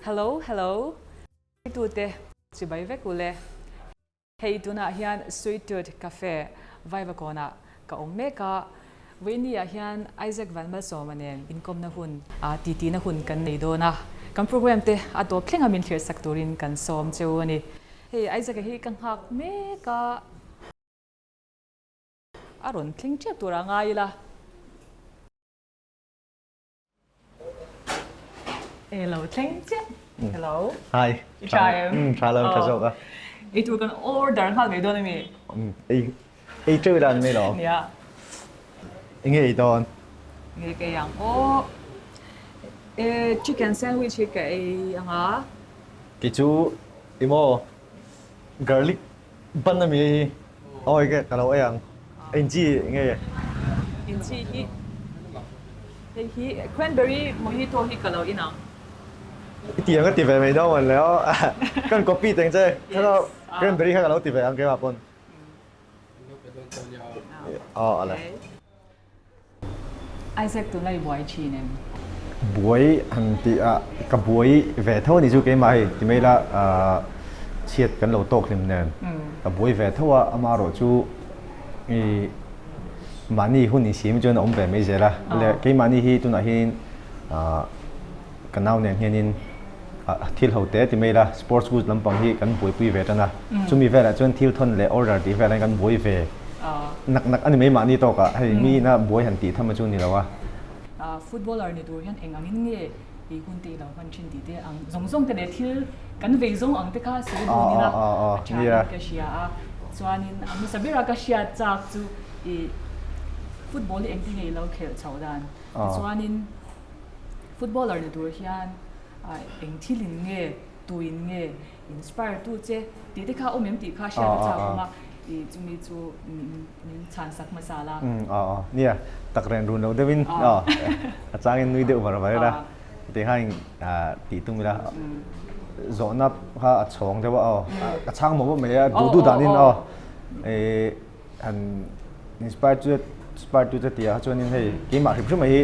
Hello hello tute chibai vek ule. Hei tunah hian Sweet Tooth Cafe Vaivakawnah ka awm mek a, Vawiini ah hian Isaac Vanmalsawma nen inkawmna hun, titi-na hun kan nei dawn a, kan program te a tawp thleng a min thlir sak turin kan sawm cheu a ni. Hei Isaac-a hi ka nghak mek a, a rawn thleng tep tur a ngai ila. Hello thleng chiah. Hello. Hi. I tha em? Um tha lo tha zawk a. Ei tur kan order nghal mai dawn ami? Um ei ei teuh ila an mai lo. Nia. Enge ei dawn? Nge ka ei ang aw. E chicken sandwich hi ka ei anga. Kei chu emaw garlic Ban a mi hi awi ka ka lo ei ang. Eng chi nge? Eng chi hi hei hi cranberry mojito hi ka lo in ang. I ti ang ka ti ve mai dawn le aw. Kan copy teng che. Kha cranberry kha ka lo ti ve ang keimah pawn. Aw ala. Isaac tuna i buai thin em? Buai han tih ah ka buai ve tho a ni chu keimah hei ti mai ila chhiat kan lo tawk hlim nen ka buai ve tho a ama erawh chu i mahni hun insiam hi chuan a awm ve mai zel a le keimahni hi tunah hian ka nau nen hianin thil ho te ti mai ila sports goods lampang hi kan buaipui ve tan a chumi velah chuan thil thawn leh order tih velah hian kan buai ve nak nak a ni mai mahni tawkah hei mi ina buai han tih tham a chu ni lo a. Footballer ni tur hian eng angin nge i hun te i lo hman thin tih te ang zawng zawng te leh thil kan vei zawng ang te kha sawi dun ila a tha in ka hria a chuanin a hmasa bera ka hriat chak chu i football hi engtin nge i lo khelh chhoh dan tichuanin Footballer ni tur hian eng thil in nge, tu in nge inspire tu che tih te kha awm em tih kha hriat a chak awm a, i chumi chu min chhan sak hmasa la. Aw aw nia, tak ren run lo deuhin aw a changin nui deuh var var ila tih kha in tih tum ila zawhna kha a chhawng deuh a aw a chhang mawh mawh mai a duh duh danin aw Han inspire chu inspire tu che tia chuanin hei keimah hrim hrim mai hi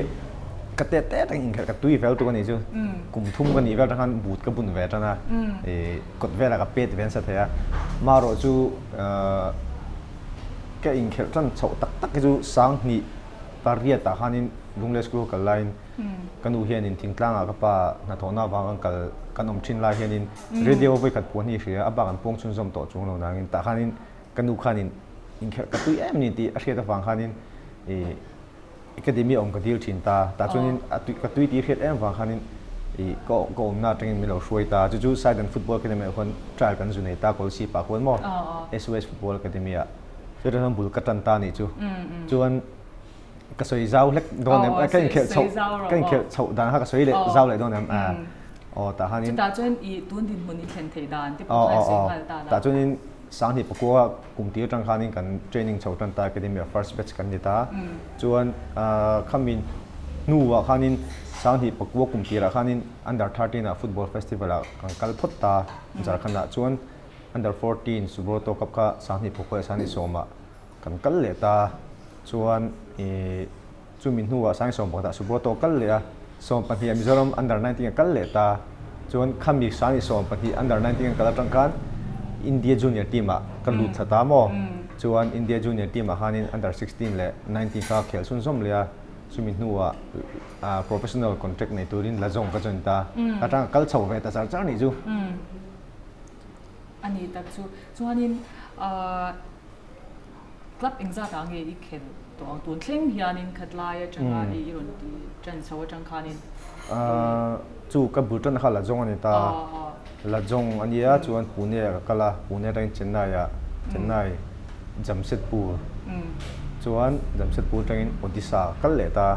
ka tet tet ang inkhelh ka tui vel tuk a nih chu kum thum ka nih vel atang khan but ka bun ve tan a ih kawt velah ka pet ve nasa thei a marawh chu ka inkhelh tan chhoh tak tak hi chu sanghnih pariat ah khanin Lunglei school ka kal laiin ka nu hianin thingtlangah ka pa hnathawhna avang kan kal kan awm thin lai hianin radio vawikhat puan hi a hria a bak an puang chhunzawm tawh chuang lo nangin tah khanin Ka nu khanin inkhelh ka tui em ni tih a hriat avang khanin ih academy a awm ka dil thin ta. Tah chuanin a tui ka tui tih a hriat em avang khanin ih ka ka awmna atangin min lo hruai ta. Chu chu Saidan Football Academy ah khuan trial kan zu nei ta Kawlsip ah khuan maw SOS Football Academy ah. Chutah chuan bul ka tan ta nih chu. Chuan ka sawi zau hlek dawn em? Ka inkhelh chhoh ka inkhelh chhoh dan kha ka sawi leh zau leh dawn em? Aw tah khanin Chutah chuan i tun dinhmun i thlen theih dan te pawh kha i sawi nghal ta la. Tah chuanin Sanghnih pakua kum tir atang khanin kan training chho tan ta Academy ah first batch kan ni ta. Chuan khami hnuah khanin Sanghnih pakua kum tirah khanin under 13 ah football festival ah kan kal phawt ta Jharkhand ah chuan under 14 Subroto Cup kha Sanghnih pakua leh Sanghnih sawmah kan kal leh ta. Chuan ih Chumi hnuah Sangsawm pakhatah Subroto kal leh a, 12 ah Mizoram Under 19 a kal leh ta. Chuan khami Sangi 12 Under 19 an kal atang khan India Junior team ah ka lut thla ta maw? Chuan India Junior team ah khanin Under 16 leh 19 kha khel chhunzawm leh a, chumi hnuah Professional contract nei turin Lajong ka join ta. Atang a kal chho ve ta char char nih chu. A ni tak chu. Chuanin Club engzat ah nge i khelh tawh ang? Tun thleng hianin khatlai atanga i rawn ti tan chho atang khanin. Chu ka bul tan kha Lajong a ni ta. Lajong a nia chuan Pune ah ka kal a, Pune atangin Chennai ah, Chennai Jamshedpur chuan Jamshedpur atangin Odisha ka kal leh ta.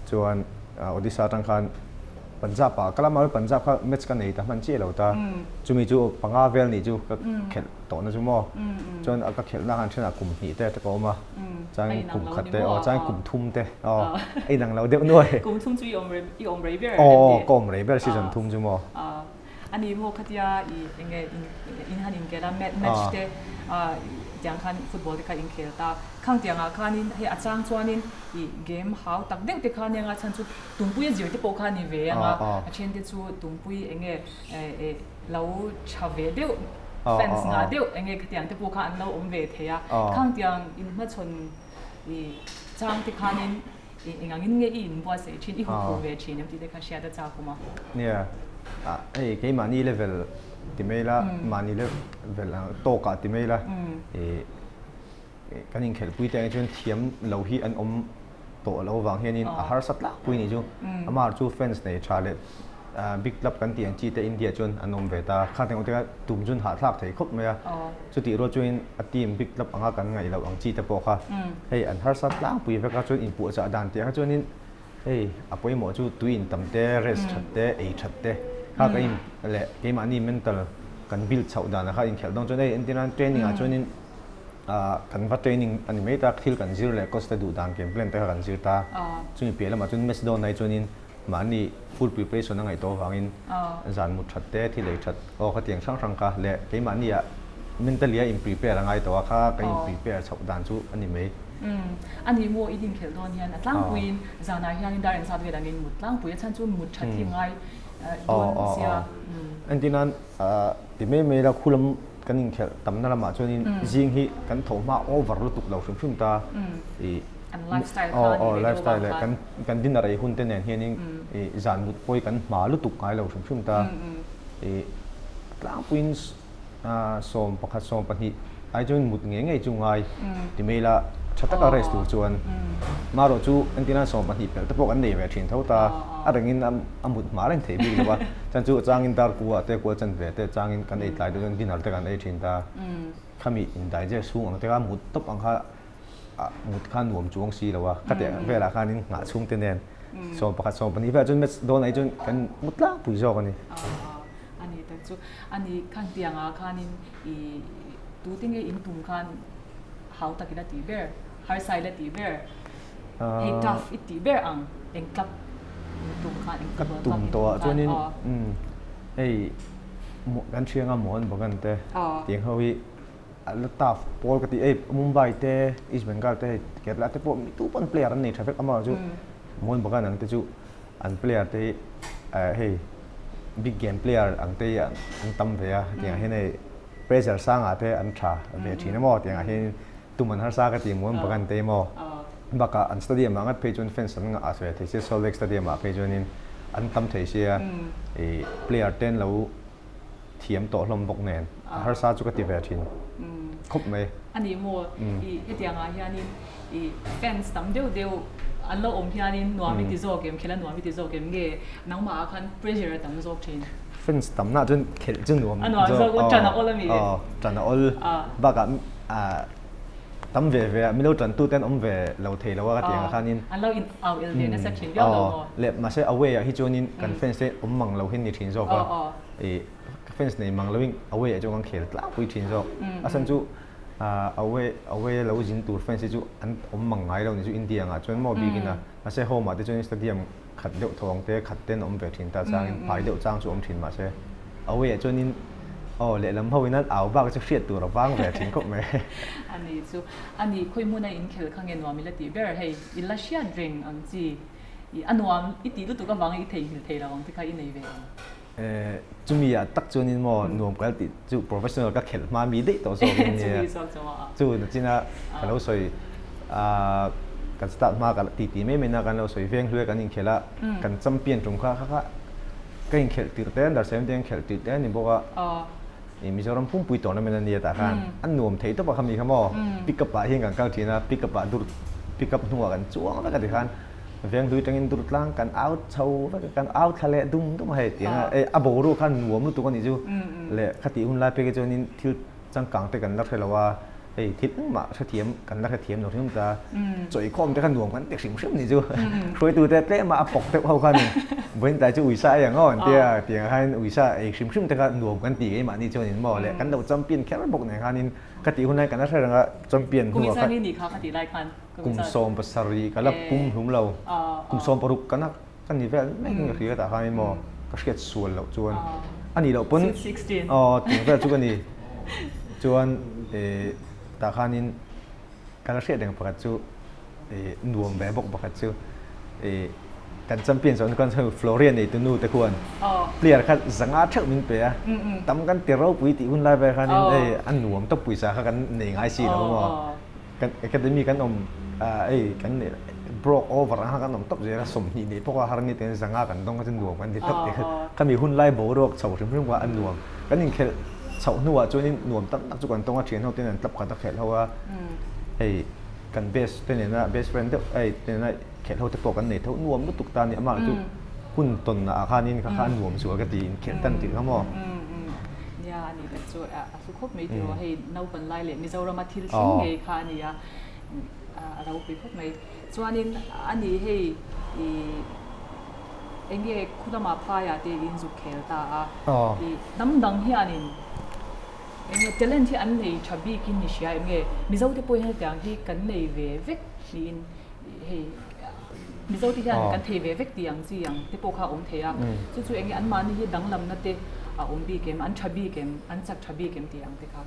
Chuan Odisha atang khan Punjab ah ka kal a, mahse Punjab kha match ka nei ta hman chiah lo ta. Chumi chu panga vel nih chu ka khelh. Tawhna chu maw? Chuan a ka khelhna khan thenah kum hnih te ka awm a, chuan kum khat te aw, chuan kum thum te aw, a inang lo deuh nuai. Kum thum chu i awm rei i awm rei ber em ti? Aw, ka awm rei ber season thum chu maw? A ni maw khatia i enge in han inkel a match te. Hetiang khan football te kha inkhel ta. Khang tiangah khanin hei a chang chuanin ih game hau tak deuh te kha nia nga chhan chu tumpui a zir te pawh kha a ni ve ang a, a then te chu tumpui eng nge eh lo tha ve deuh fans ngah deuh eng nge khatiang te pawh kha an lo awm ve thei a. Khang tiang inhmachhawn ih chang te khanin ih eng angin nge i inbuatsaih thin, i huphurh ve thin em tih te kha hriat a chak awm a. Nia, hei keimahni level ti mai ila, mahni level ang tawkah ti mai ila ih kan inkhelhpui te ang chuan thiam lo hi an awm tawh loh avang hianin a harsa tlangpui nih chu. Amah chu fans nei tha leh big club kan tih ang chi te India chuan an awm ve ta. Khang tengawt te kha tum chun hahthlak thei khawp mai a. Chutih rual chuanin a team big club anga kan ngaih loh ang chi te pawh kha hei an harsa tlangpui vek a chuan inpuahchah dan tih ah kha chuanin hei a pawimawh chu tui in tam te, rest that te, ei that te kha kan in leh keimahni mental kan build chhoh danah kha inkhelh dawn chuan hei entirnan training ah chuanin Kan va training a ni mai ta, thil kan zir leh coach te duh dan game plan te kha kan zir ta. Chumi piah lamah chuan match dawn ai chuanin mahni full preparation a ngaih tawh avangin zan mut that te, thil ei that aw khatiang hrang hrang kha leh keimahni ah mentally a in prepare a ngai tawh a, kha kan in prepare chhoh dan chu a ni mai. A ni maw i inkhelh dawn hian a tlangpuiin zanah hianin dar engzat vel angin mut tlangpui a chhan chu mut that hi ngai dawn sia. Entirnan ti mai mai la khulam Kan inkhelh tamna lamah chuanin zing hi kan tho hma over lutuk lo hrim hrim ta. Ih An lifestyle kha a ni ve deuh avang khan. Kan dinner ei hun te nen hianin ih zan mut pawi kan hma lutuk ngai lo hrim hrim ta. Ih tlangpuiin 11 12 ai chuan mut ngei ngei chu ngai ti mai ila tha taka rest tur chuan. Marawh chu entirna 12 pelh te pawh kan nei ve thin tho ta. A rengin a mut hma reng thei bik lo a. Chuan chu changin dar kua te kual chan ve te changin kan ei tlai deuh chuan dinner te kan ei thin ta. Khami in digest chhung ang te kha mut tawp ang kha mut kha nuam chuang si lo a. Khatiang velah khanin nghah chhung te nen 11 12 velah chuan match dawn ai chuan kan mut tlangpui zawk a ni. A ni tak chu a ni khan tiangah khanin i tute nge in tum khan hau takin a tih ber harsa ila tih ber. Hei tough i tih ber ang eng club in tum khan eng football club in tum khan aw. Hei kan thiang a Mohan Bagan te tiang ho hi a la tough pawl ka ti hei Mumbai te East Bengal te hei Kerala te pawh mi tu pawn player an nei tha vek amaherawhchu chu Mohan Bagan ang te chu an player te hi hei big game player ang te hi an tam ve a tiang ah hian hei pressure sangah te an tha ve thin emaw tiang ah hian Tum an harsa ka ti maw an bagan te maw? Bakah an stadium ah ngat phei chuan fans an ngah ve thei sia Salt Lake stadium ah phei chuanin an tam thei sia ih player te an lo thiam tawh hlawm bawk nen a harsa chu ka ti ve thin khawp mai. A ni maw ih hetiang ah hianin ih fans tam deuh deuh an lo awm hianin nuam i ti zawk em khelh a nuam i ti zawk em nge nangmah ah khan pressure a tam zawk thin. Fans tam nah chuan khelh chu nuam zawk a tan a awl a mi? Aw tan a awl bakah Tam ve ve a, milo tan tute an awm ve lo thei lo a ka ti ang khanin. An lo in au el ve nasa thin viau lo maw? Leh mahse away ah hi chuanin kan fans te awm mang lo hi ni thin zawk a. Ih fans nei mang loin away ah chuan kan khel tlangpui thin zawk. A chhan chu away away a lo zin tur fans hi chu an awm mang ngai lo ni chu India angah chuan maw bikin a. Mahse home ah te chuan stadium khat deuh thawng te khat ten awm ve thin ta changin phai deuh chang chu awm thin mahse away ah chuanin aw lehlam ho in an au bak chu hriat tur a vang ve thin khawp mai. A ni chu a ni khawi hmuna in khel kha nge nuam ila tih ber hei i la hriat reng ang chi i a nuam i tih lutuk avanga i theihnghilh thei lo ang te kha i nei ve ang. Chumi ah tak chuanin maw nuam kal tih chu professional ka khelh hma mi daih tawh zawk in nia. Chu nachina ka lo sawi kan start hma ka ti ti mai mai na kan lo sawi veng hluai kan inkhelh a kan champion tum kha kha kha ka inkhelh tirh te under 17 khelh tirh te a ni bawk a Mizoram pumpui tournament a nia tah khan a nuam thei tawp a kha mi kha maw pick up ah hian kan kal thin a pick up ah dur pick up hnungah kan chuang vek a ti khan Veng hlui tangin dur tlang kan au chho vek a, kan au thla leh dum dum a hei tiang a, ei a boruak kha nuam lutuk a nih chu leh khati hun lai phei khi chuanin thil changkang te kan la hre lo a, hei thil engmah hrethiam kan la hrethiam lo hrim ta, chawihkhawm te kha nuam kan ti hrim hrim nih chu, hruaitu te tlem a a pawk deuh ho khan vawiin tlai chu uisa ei ang aw an tia tiang khan uisa ei hrim hrim te kha nuam kan ti keimahni chuanin maw leh kan lo champion kher bawk nen khanin ka tih hun lai kan la hre reng a champion hnuah khan. Kum i kha ka tih lai khan. Kum 17 ka la pum hlum lo. Kum 16 ka na ka ni vel mek in ka hria tah khan emaw ka hriat sual loh chuan a nih loh pawn aw tih vel chu ka ni. Chuan eh. Tah khanin ka la hriat reng pakhat chu ih nuam ve bawk pakhat chu ih kan champion zawh khan chuan Florian nei tu nu te khuan player kha zanga theuh min pe a, tam kan ti ropui tih hun lai vel khanin hei a nuam tawp pawisa kha kan nei ngai si lo maw. Kan academy kan awm hei kan broke over ang kha kan awm tawp zel a, 20 nei pawh kha har ni ten zanga kan dawng kha chu nuam kan ti tawp tih kha khami hun lai boruak chho hrim hrim kha a nuam. Kan inkhelh chhoh hnuah chuanin nuam tak tak chu kan tawng a, thian ho ten an tlap khat a khelh ho a, hei kan best te nena best friend deuh hei te nena khelh ho te pawh kan nei tho nuam lutuk ta a ni amah chu hun tawnna ah khanin kha kha a nuam zual ka ti inkhelh tan tih kha maw. Nia a nih tak chu a hlu khawp mai tiraw hei naupan lai leh Mizorama thil thleng ngei kha a ni a, a ropui khawp mai. Chuanin a ni hei ih eng nge khulama phaiah te in zuk khel ta a, ih hnam dang hianin eng nge talent hi an nei tha bikin ni hria em nge Mizote pawh hian hetiang hi kan nei ve vek niin hei Mizote hian kan thei ve vek tih ang chi ang te pawh kha a awm thei a, chu chu eng nge anmahni hi danglamna te a awm bik em, an tha bik em, an chak tha bik em tih ang te kha.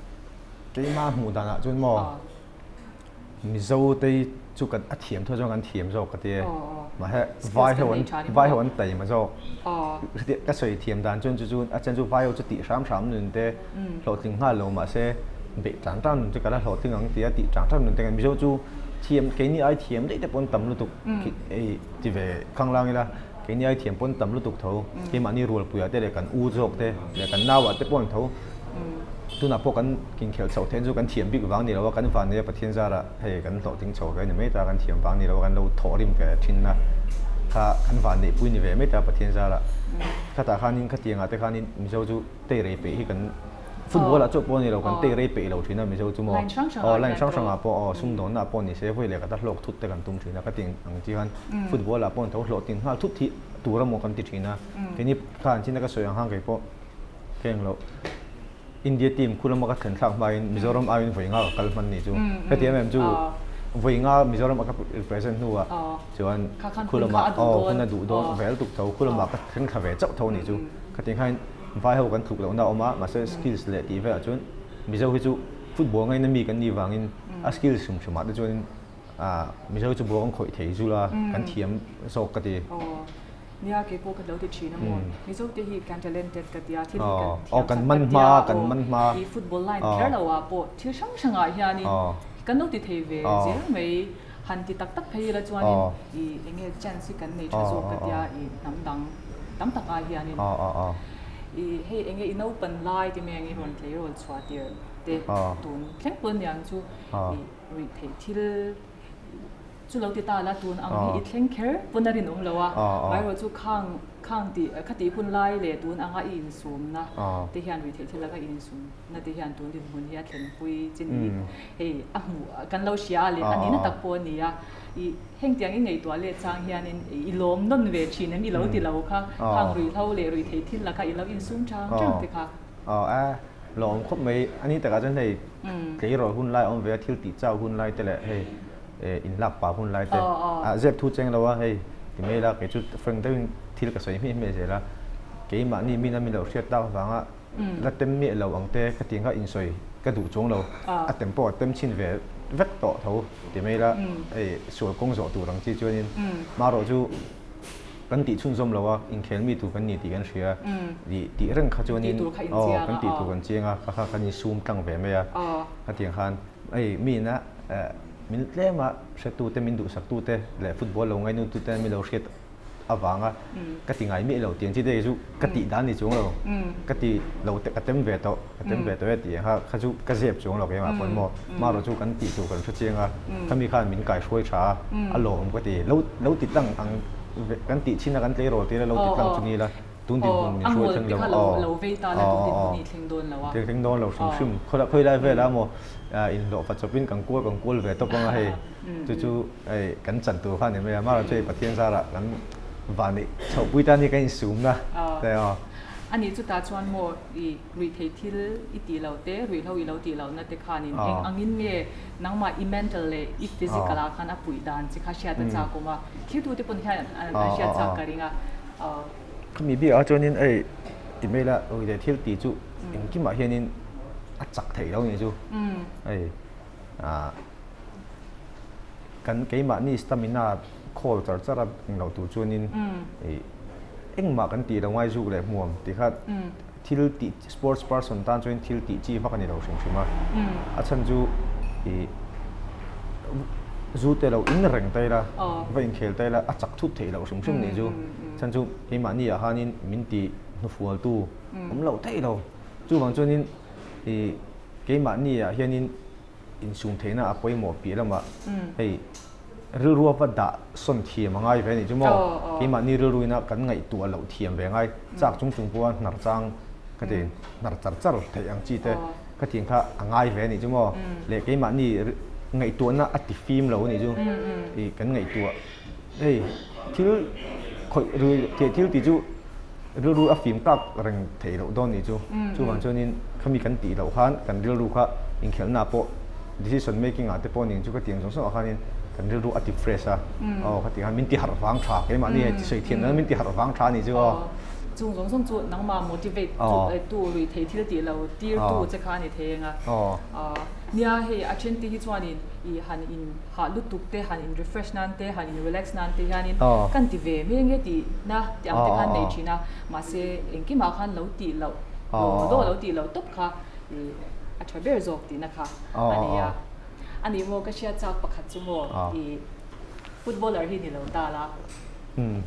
Keimah hmuh danah chuan maw Mizote chu kan a thiam tho chuan kan thiam zawk ka ti e, mahse vai ho an vai ho an taima zawk. Ka sawi thiam dan chuan chu chu a chen chu vai ho chu tih hram hram nun te hlawhtling nghal lo mahse beih tang tang nun chu ka la hlawhtling ang tia tih tang tang nun te kan Mizo chu thiam keini ai thiam daih te pawn tam lutuk ei ti ve khanglang ila keini ai thiam pawn tam lutuk tho keimahni rualpuiah te leh kan u zawk te leh kan nauah te pawh an tho tunah pawh kan inkhelh chhoh theih chu kan thiam bik vang ni lo a kan vanneia Pathian zarah hei kan hlawhtling chho ve a ni mai ta kan thiam vang ni lo a kan lo thawhrim ve thin a kha kan vanneihpui ni ve mai ta Pathian zarah khatah khanin khatiangah te khanin Mizo chu tei rei peih hi kan football ah chauh pawh a ni lo kan tei rei peih lo thin a Mizo chu maw aw line hrang hrang ah pawh aw sumdawnna ah pawh ni se vawi leh khat a hlawk thut te kan tum thin a ka tih ang chi khan football ah pawh an tho hlawh tin nghal thut hi tur a maw kan ti thin a keini kha an chin a ka sawi ang khan kei pawh ka eng loh India team khu lama ka thlen thlak hmain Mizoram aiin vawi nga ka kal hman ni chu heti em em chu vawi nga Mizoram a ka represent hnuah chuan khu lamah aw hun a duh dawn vel tuk tho khu lamah ka thleng thla ve chauh tho ni chu khatiang khan Vai ho kan tluk lohna a awm a, mahse skills leh tih velah chuan Mizo hi chu football ngaina mi kan nih vangin a skills hrim hrimah te chuanin Mizo hi chu ball kan khawih thei zul a, kan thiam zawk ka ti. Aw, nia kei pawh ka lo ti thin a maw. Mizo te hi kan talented ka ti a, thil hi kan thiam sak ka ti a, aw i football line kher lo ah pawh thil hrang hrangah hianin kan lo ti thei ve zel mai. Han ti tak tak phei ila chuanin i eng nge chance hi kan nei tha zawk ka tia i hnam dang tam tak ai hianin i hei eng nge i naupan lai ti mai ang i rawn tleirawl chhuah tir te tun thleng pawn niang chu i ruih theih thil chu lo ti ta la tun ang hi i thleng kher pawn a rinawm lo a amaherawh chu khang khang tih khatih hun lai leh tun anga i insumna te hian ruih theih thil laka i insum na te hian tun dinhmun hi a thlenpui chi ni hei a hmuh kan lo hria a leh a nihna tak pawh a ni a i hengtiang i ngaihtuah leh chang hianin i lawm nawn ve thin em i lo ti lo kha khang ruihhlo leh ruih theih thil lakah i lo insum chang chang te kha. Aw a lawm khawp mai a ni takah chuan hei tleirawl hun lai a awm ve a thil tih chau hun lai te leh hei inlak pah hun lai te a zep thu cheng lo a hei ti mai ila kei chu frank deuhin thil ka sawi hmiah hmiah zel a keimahni mina min lo hriat tak avanga La tem miah lo ang te ka tih kha insawi ka duh chuang lo. A tem pawh a tem chhin ve vek tawh tho ti mai ila hei sual kawng zawh tur ang chi chuanin marawh chu kan tih chhunzawm lo a, inkhel mi tur kan ni tih kan hria tih tih reng kha chuanin aw kan tih tur kan chiang a, kha kha kan insum tlang ve mai a. Khatiang khan hei miin a min tlem a hretute min duhsaktute leh football lo ngainutute min lo hriat avanga ka ti ngai miah lo tiang chi te chu ka tih dan ni chuang lo ka ti lo te ka tem ve tawh ka tem ve tawh e tih ang kha kha chu ka zep chuang lo keimah pawn maw marawh chu kan tih tur kan hre chiang a khami khan min kai hruai tha a a lawm ka ti lo lo ti tlang ang kan tih chin a kan tleirawl tir a lo ti tlang chu ni ila tun dinhmun min hruai thleng lo aw aw thleng dawn lo hrim hrim khawi lai velah maw inhlawh fa chawpin kan kual kan kual ve tawp anga hei chu chu Hei kan chan tur kha a ni mai a, amaherawhchu hei Pathian zarah kan vanneih chhohpui tan hi kan insumna te aw. A nih chutah chuan maw i ruihtheih thil i tih loh te, ruihhlo i lo tih lohna te khanin eng angin nge nangmah i mental leh i physical ah khan a puih dan che kha hriat a chak awm a, thiltute pawn hian an hriat chak ka ring a. Khami biakah chuanin hei ti mai ila ruihtheih thil tih chu engkimah hianin a chak theih lo a nih chu hei. Kan keimahni stamina khawl char char a englo tur chuanin ih engmah kan tih lo ngai zuk leh hmuam tih kha thil tih sports person tan chuan thil tih chi vak a ni lo hrim hrim a. A chhan chu ih zu te lo in reng ta ila va inkhel ta ila a chak thut theih loh hrim hrim nih chu. Chhan chu keimahni ah khanin min tih hnufualtu awm loh theih lo. Chuvang chuanin ih keimahni ah hianin insum theihna a pawimawh piah lamah hei rilrua va dah sawn thiam a ngai ve a nih chu maw? Keimahni rilruina kan ngaihtuah loh thiam ve ngai chak chung chung pawha hnar chang ka ti hnar char char theih ang chi te ka tih kha a ngai ve a nih chu maw? Leh keimahni ngaihtuahna a ti fim lo a nih chu ih kan ngaihtuah Hei thil khawih rui thei thil tih chu rilru a fim kak reng theih loh dawn nih chu. Chuvang chuanin khami kan tih loh khan kan rilru kha inkhelhna pawh decision making ah te pawh ning chu ka tiang zawng zawng ah khanin kan rilru a ti fresh a. Aw ka tih khan min ti harh vang tha keimahni hei sawi thiam nan min ti harh vang tha nih chu aw. Chung zawng zawng chu nangmah motivate tu rui thei thil tih lo tir tu che kha a ni thei eng a. Nia hei a then te hi chuanin i han in hah lutuk te han in refresh nan te han in relax nan te hianin kan ti ve mai nge tih na tih ang te khan nei thin a mahse engkimah khan lo tih loh law law lo tih loh tawp kha ih a tha ber zawk tih na kha a ni a a ni maw ka hriat chak pakhat chu maw ih footballer hi ni lo ta la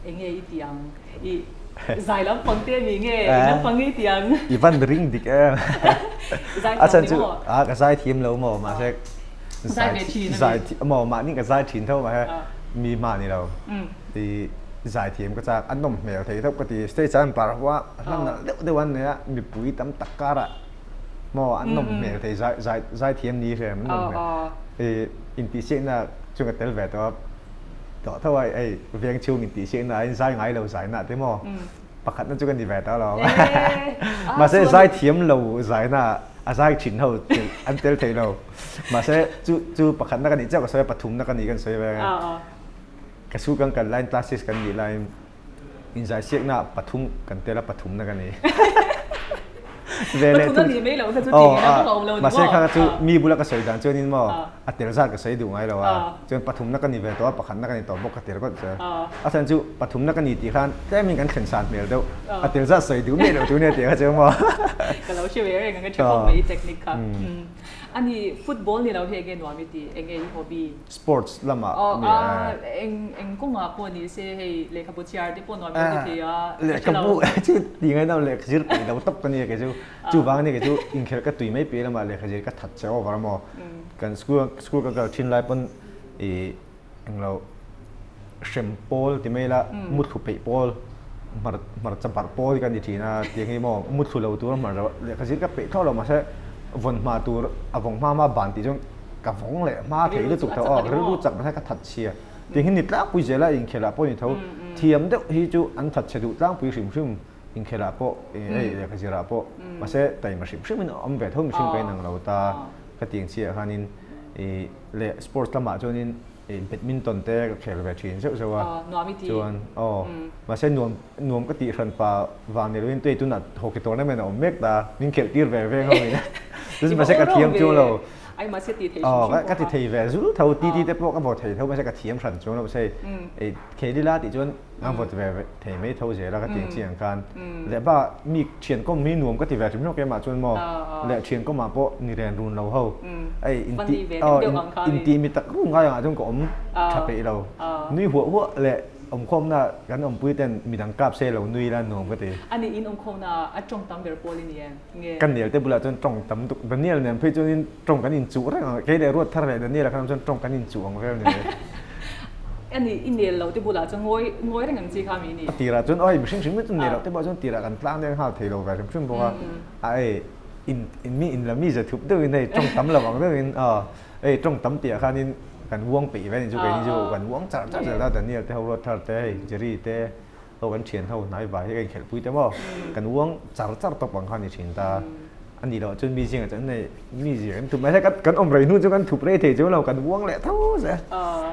enge i tih ang ih zai lampang te mi nge eng lampang nge i tih ang i van ring dik em a chhan chu a ka zai thiam lo maw mahse Zai ve thin a mi. Zai thi maw mahni ka zai thin tho mahse mi hma ni lo. I zai thiam ka chak a nawm hmel thei deuh ka ti. Stage ah an par ho a hla nalh deuh deuh an nei a mipui tam tak karah maw an nawm hmel thei zai zai zai thiam ni hrem an nawm hmel. I intihsiakna chu ka tel ve tawh a tawh tho a hei veng chhung intihsiakna ah in zai ngai lo zaina te maw Pakhatna chu ka ni ve tawh lo. Mahse zaithiam lo zaina a zai thin ho an tel thei lo. Mahse chu chu pakhatna ka nih chiah ka sawi a, pathumna ka nih kan sawi ve. Ka school kan kal laiin class six kan nih laiin inzaisiakna pathum kan tel a, pathumna ka ni. Ve leh thung. Mahse kha chu mi bula ka sawi dan chuanin maw a tel zat ka sawi duh ngai lo a, chuan pathumna ka ni ve tawh a, pakhatna ka ni tawh bawk ka tel rawt zel. A chhan chu pathumna ka ni tih khan tlemin kan thlen san hmel deuh, a tel zat sawi duh miah loh tur nia tih kha chu maw. Ka lo hre ve reng ang, ka hre khawp mai i technique kha. A ni, football ni lo hi enge nuam i tih, enge i hobby? Sports lamah mi a. Eng eng kawngah pawh ni se hei lehkhabu chhiar te pawh nuam i ti thei a, ka hre lo. Lehkhabu chu ti ngaih na lehkha zir peih lo tawp ka nia kei chu. Chuvang ania kei chu inkhelh ka tui mai piah lamah lehkha zir ka that che over a maw. Kan school school ka kal thin lai pawn ih englo hrem pawl ti mai ila muthlu peih pawl hmar hmarcha barh pawl hi ka ni thin a tiang hi maw muthlu lo tur a hmar lo lehkha zir ka peih thlawh lo mahse vawn hma tur a vawng hma hma ban tih chuan ka vawng leh hma thei lutuk tho aw rilru chak mahse ka that chhia tiang hi ni tlangpui zel a inkhelh ah pawh ni tho thiam deuh hi chu an that chhe duh tlangpui hrim hrim. Inkhelh ah pawh hei lehkha zir ah pawh mahse taima hrim hrim in a awm ve tho mihring ka inang lo ta ka ti ang chiah khanin ih leh sports lamah chuanin ih badminton te ka khel ve thin zeuh zeuh a chuan aw mahse nuam nuam ka tih hran pa vang ni loin tui tunah hockey tournament a awm mek ta min khelh tir ve veng ho in mahse ka thiam chuang lo aw ka ti thei ve zul tho titi te pawh ka vaw thei tho mahse ka thiam hran chuang lo mahse ih khel ila tih chuan A vawt ve thei mai tho zel a ka ti ang chiang khan. Leh ba mi thian kawm hi nuam ka ti ve hrim hlawk em ah chuan maw leh thian kawm ah pawh ni ren run lo ho. Ei inti aw inti mi tak run ngai ang ah chuan ka awm tha peih lo. Nui huah huah leh awmkhawmna kan awmpui ten midang kap se lo nui ila nuam ka ti. Ani in awmkhawmna a tawng tam ber pawl i ni em? Nge? Ka nel te bulah chuan tawng tam tuk Daniel nen phei chuan in Tawng kan inchuh reng ang, kei leh Ruat thar leh Daniel-a khan chuan tawng kan inchuh ang vel ni mai. A ni, i nel lo te bulah chuan ngawi ngawi reng ang chi kha mi ni. A tirah chuan aw hei mihring hrim chu nel loh te bulah chuan tirah kan tlang deuh nghal thei lo ve hrim hrim bawk a. A ei in in mi in la mi za thup deuhin hei tawng tam lo ang deuhin aw hei tawng tam tihah khanin kan uang peih ve ni chu keini chu kan uang char char zel a Daniel te ho Ruat thar te hei Jerry te Aw kan thian ho hnai vai hi ka inkhelh pui te maw? Kan uang char char tawp ang kha a ni thin ta. A nih loh chuan mi zingah chuan nei mi zir kan thup mai se kan awm rei hnu chu kan thup rei thei chu lo kan uang leh tho zel.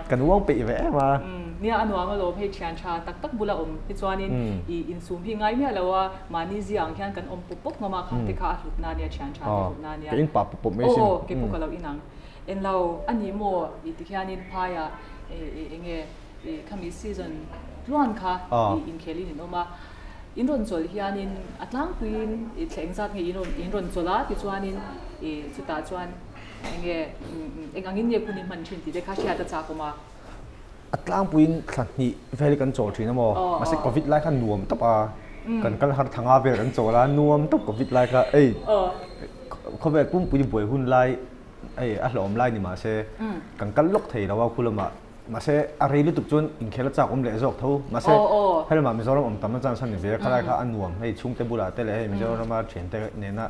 Kan uang peih ve em a. Nia a nuam alawm hei thian tha tak tak bula awm hi chuanin i insum hi ngai miah lo a, mahni zia ang hian kan awm pawp pawp ngam a, khang te kha a hlutna ania thian tha te hlutna ania. Ka in pah pawp pawp mai sin. Aw aw keipawh ka lo inang. Englo a ni maw i ti hianin phaiah eng nge i khami season tluan kha i inkhelin in awm a. In rawn chawlh hianin a tlangpuiin i thla engzat nge in rawn in rawn chawlh a tichuanin i chutah chuan eng nge eng angin nge hun i hman thin tih te kha hriat a chak awm a. A tlangpuiin thla hnih vel hi kan chawl thin a maw? Mahse Covid lai kha nuam tawp a, kan kal har thanga vel kan chawl a, nuam tawp Covid lai kha ei khawvel pumpui buai hun lai hei a hlawm lai ni mahse kan kal lawk thei lo a khu lamah mahse a rei lutuk chuan inkhel a chak awm leh zawk tho mahse helamah Mizoram awm tam na chance a ni ve a khalai kha a nuam hei chhungte bulah te leh hei Mizorama thiante nena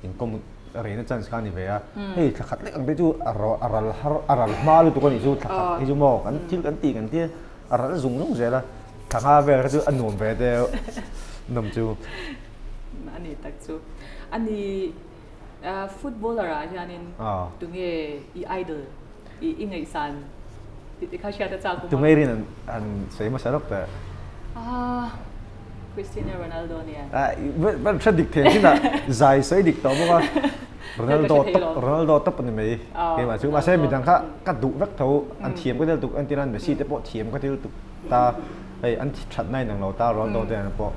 inkawm reina chance kha a ni ve a hei thla khat lek ang te chu a a ral har a ral hma lutuk a nih chu thla khat hi chu maw kan thil kan tih kan tia a ral zung zung zel a thla nga vel kha chu a nuam ve deuh nawm chu. A ni tak chu a ni. Footballer ah hianin tunge i idol i i ngaihsan tih te kha hriat a chak awm a. Tunge rin an sawi hmasa lawk teh. Ahh Cristiano Ronaldo nia. Van hre dik thei ang chinah zai sawi dik tawh bawk a. Ronaldo top Ronaldo top a ni mai keimah chu mahse midang kha ka duh vek tho an thiam ka tel tuk entir nan Messi te pawh thiam ka tel tuk ta. Hei an that na inang lo ta Ronaldo te an pawh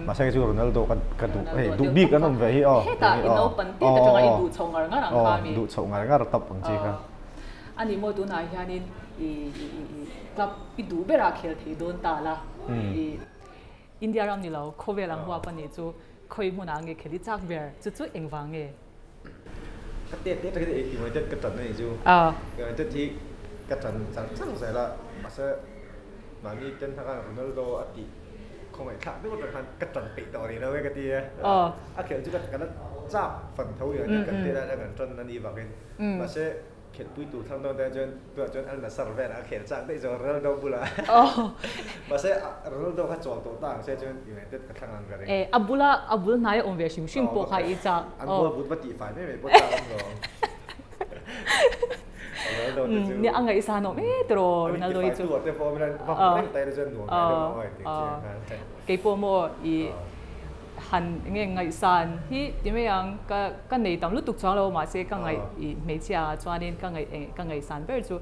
mahse kei chu Ronaldo ka ka duh hei duh bik an awm ve hi aw Hetah i naupan tet atanga i duh chho ngar ngar ang kha mi. Duh chho ngar ngar tawp ang chi kha. A ni maw tunah hianin i i i club i duh berah khel thei dawn ta la i India ram ni lo khawvel ang huap a nih chu khawi hmunah nge khel i chak ber chu chu engvang nge? Ka tet tet atangin United ka tan a nih chu. United hi ka tan char char zel a mahse Mahni ten hna khan Ronaldo a tih khawngaih thlak deuh atang khan ka tan peih tawh rih lo e ka ti a. A khelh chu ka la chak fan tho ih a kan tet ah kan tan a nih vangin. Mahse khelhpui tur thlang dawn te chuan tunah chuan Al Nassr velah a khel chak daih zawk Ronaldo bulah. Mahse Ronaldo kha chawl tawh ta ang se chuan United ka thlang ang ka ring. A bula a bul hnai a awm ve hrim hrim pawh kha i chak. An bula but va tihfai mai mai pawh chak awm lo. Nia a ngaihsan awm e tiraw Ronaldo hi chu. Kei pawh maw i han nge ngaihsan hi ti mai ang ka ka nei tam lutuk chuang lo mahse ka ngaih i hmeichhia ah chuanin ka ngaih ka ngaihsan ber chu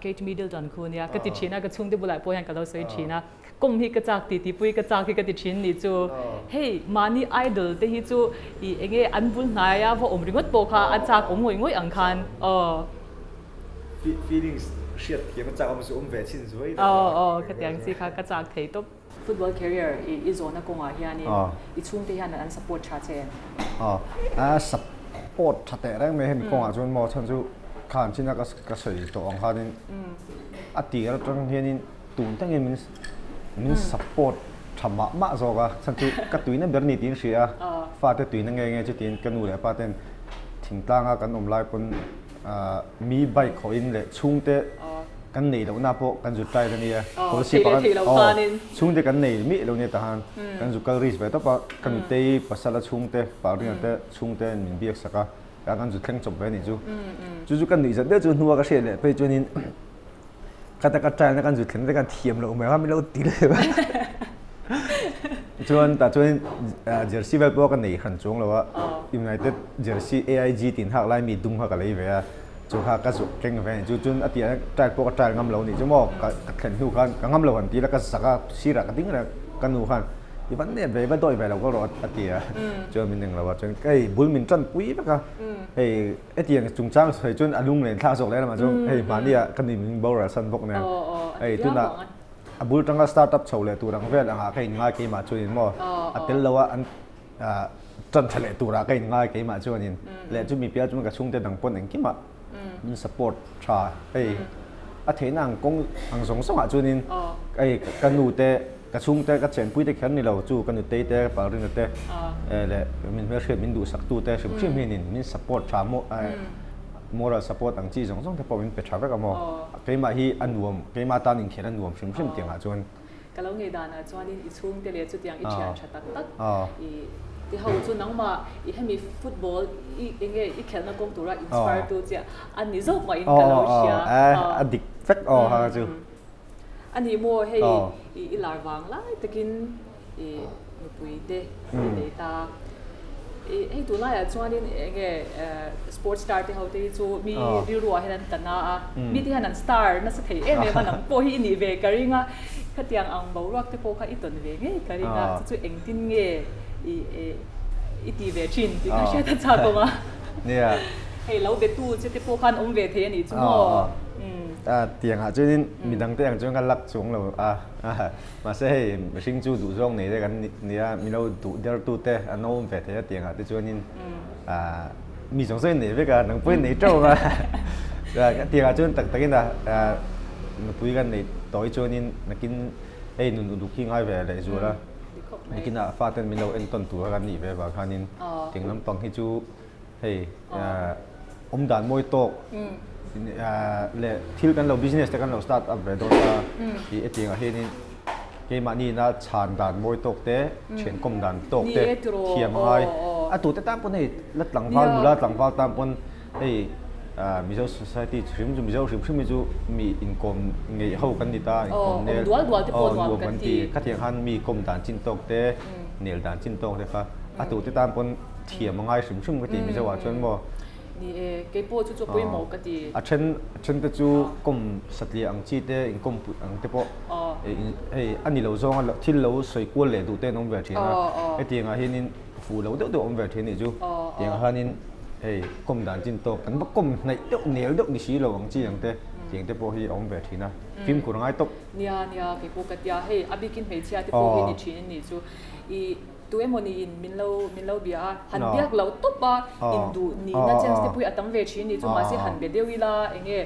Kate Middleton khu nia ka ti thin a ka chhungte bulah pawh hian ka lo sawi thin a. Kawm hi ka chak ti tihpui ka chak hi ka ti thin nih chu. Hei mahni idol te hi chu i enge an bul hnaia va awm ringawt pawh kha a chak awm ngawih ngawih ang khan aw. Feelings hriat thiam a chak awm chu awm ve chin zuai deuh a. Aw aw khatiang chi kha ka chak thei tawp. Football career i i zawhna kawngah hianin i chhungte hian an support tha che em? Aw a support tha teh reng mai hemi kawngah chuan maw chhan chu khan china ka sawi tawh ang khanin a tir atang hianin Tun tangin min min support tha mah mah zawk a, chhan chu ka tuina ber ni tiin hria a, fate tuina nge nge chu tiin ka nu leh pa ten thingtlanga kan awm lai pawn mi bike hawhin leh chhungte kan nei lohna pawh kan zu try a nia, policy pakhat aw chhungte kan nei miah lo nia tahan kan zu kal risk ve tawp a, ka nutei pasala chhungte Parina te chhungte min biak sak a, kan zu thleng chawp ve a nih chu, chu chu ka nuih zat deuh chu hnua ka hriat leh phei chuanin. Ka ta ka try na kan zu thleng te kan thiam lo mai a min lo ti leh a. Chuan tah chuan jersey vel pawh ka nei hran chuang lo a. United jersey AIG tin hak lai mi dum kha ka lei ve a. Chu kha ka zu keng ve a ni. Chu chuan a tih ah try pawh ka try ngam lo a nih chu maw. Ka thlen hnu khan ka ngam lo han ti la ka zak a sirah ka ding reng a ka nu khan i va nep ve i va dawih ve lo ka rawh a ti a. Chuan min eng lo a chuan hei bul min tan pui vek a. Hei Hetiang chungchang sawi chuan a lung len thlak zawk leh lamah chuan hei mahnia ka ni min boral san bawk nen hei tunah a bul tanga start up chho leh tur ang vel angah ka inngai keimah chuanin maw a tel lo a an tan tha leh turah ka inngai keimah chuanin leh chumi piah chuan ka chhungte dang pawn engkimah min support tha hei a theihna ang kawng ang zawng zawngah chuanin hei ka nu te Ka chhungte ka chenpui te kher ni lo chu ka nutei te Palrina te leh min hmelhriat min duhsak tu te hrim hrim hianin min support tha maw moral support ang chi zawng zawng te pawh min pe tha vek a maw keimah hi a nuam keimah tan inkhelh a nuam hrim hrim tiang ah chuan. Ka lo ngei danah chuanin i chhungte leh chutiang i thian tha tak tak i ti ho chu nangmah i hemi football i enge i khelhna kawng tura inspire tu chiah a ni zawk mahin ka lo hria. A dik vek aw ha chu. A ni maw hei i lar vang lai takin i nupui te i nei ta. Hei tunlaiah chuanin eng nge sports star te ho te hi chu mi rilruah hian an tla na a, mi te hian an star nasa thei em em a, nang pawh hi i nih ve ka ring a, khatiang ang boruak te pawh kha i tawn ve ngei ka ring a, chu chu engtin nge i ti ve thin tih kha hriat a chak awm a. Hei lo be tu che te pawh khan awm ve thei a nih chu maw? Tiangah chuanin midang te ang chuan ka lak chuang lo a. Mahse hei mihring chu duhzawng nei te kan nia, min lo duh der tu te an awm ve thei a tiangah te chuanin ah mi zawng zawng in nei vek a, nang pawhin nei teuh ang a. Tiangah chuan tak takin a nupui kan neih tawh hi chuanin nakin hei nun uluk hi ngai ve leh zual a, nakinah faten min lo entawn tur a kan nih ve avang khanin tiang lampang hi chu Hei awm dan mawi tawk leh thil kan lo business te kan lo start up ve dawn a tih hetiangah hianin keimahni ina chhan dan mawi tawk te thiankawm dan tawk te thiam a ngai a tute tan pawn hei la tlangval nula tlangval tan pawn hei Mizo society hrim chu Mizo hrim hrim hi chu mi inkawm ngeih ho kan ni ta inkawm nel nuam kan ti khatiang khan mi kawm dan chin tawk te nel dan chin tawk te kha a tute tan pawn thiam a ngai hrim hrim ka ti Mizo ah chuan maw. Ni e, kei pawh chu chu pawimawh ka ti. A then a then te chu kawm satliah ang chi te inkawm put ang te pawh hei a ni lo zawng a thil lo sawi kual leh duh te an awm ve thin a, hetiang ah hianin fuh lo deuh deuh a awm ve thin a nih chu. Tiang ah hianin hei kawm dan chin tawk kan va kawm hnaih deuh nel deuh ni si lo ang chi ang te tiang te pawh hi a awm ve thin a, fimkhur a ngai tawp. Nia nia kei pawh ka tia hei a bikin hmeichhia te pawh hi ni thin a nih chu i. Tu emaw niin min lo min lo bia a, han biak loh tawp a, induh nihna chance te pawh hi a tam ve thin ni chu, mahse han be deuh ila eng nge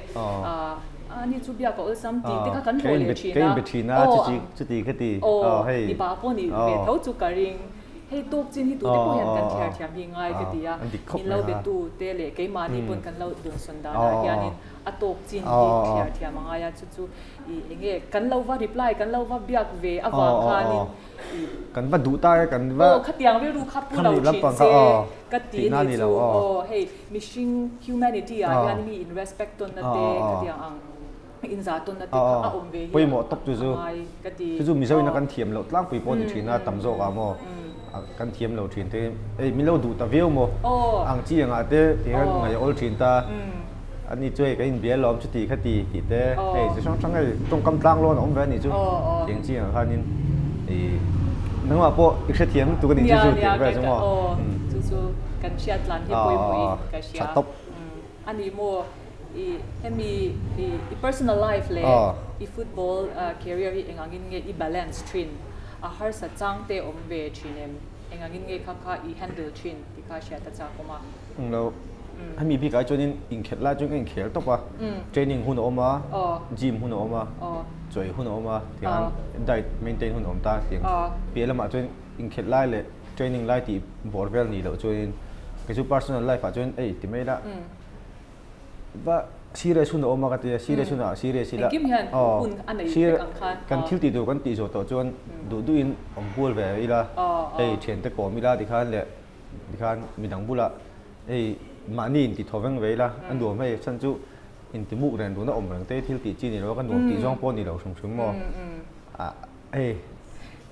a ni chu biak a awlsam tih te kha kan hlawh leh thin a, aw aw mipa pawh nih ve tho chu ka ring, hei tawk chin hi tute pawh hian kan thliar thiam hi ngai ka ti a, min lo be tu te leh keimahni pawn kan lo dunsawn danah hianin a tawk chin hi thliar thiam a ngai a, chu chu ih eng nge kan lo va reply kan lo va biak ve avang khanin Kan va duh ta e, kan va. Aw, khatiang rilru kha pu lo thin se ka ti a ni chu. Aw, hei mihring humanity ah hian mi in respect tawnna te khatiang ang inzah tawnna te kha a awm ve hi pawimawh tawp chu chu. A ngai ka ti. Chu chu Mizo ina kan thiam loh tlangpui pawh a ni thin a, tam zawk ah maw kan thiam lo thin te hei min lo duh ta viau maw ang chi angah te ti hian ngaih a awl thin ta. A ni chu hei kan inbia lawm chuti kha ti tih te hei chi hrang hrang hei tawngkam tlang lawn a awm ve a nih chu tiang chi ang khanin ih nangmah pawh i hrethiam lutuk a nih chu chu tih vel chu maw chu chu kan hriat tlan hi pawimawhin ka hria tha tawp a ni maw ih hemi ih i personal life leh i football career hi engangin nge i balance thin a harsa chang te awm ve thin em engangin nge kha kha i handle thin tih kha hriat a chak awm a. Englo, hemi bikah chuanin inkhelh lai chuan ka inkhel tawp a, training hun a awm a, gym hun a awm a, chawi hun a awm a, tiang diet maintain hun a awm ta tiang piah lamah chuan inkhelh lai leh training lai tih bawr vel nih loh chuanin kei chu personal life ah chuan ei ti mai ila va serious hun a awm a ka tia serious hunah serious ila kan thil tih tur kan tih zawh tawh chuan duh duhin awm kual ve ila hei thiante kawm ila tikhan leh Tikhan midang bulah hei mahni inti thaw veng ve ila a nuam hei chhan chu inti muk reng duhna awm reng te thil tih chi ni lo a ka nuam tih zawng pawh ni lo hrim hrim maw ah hei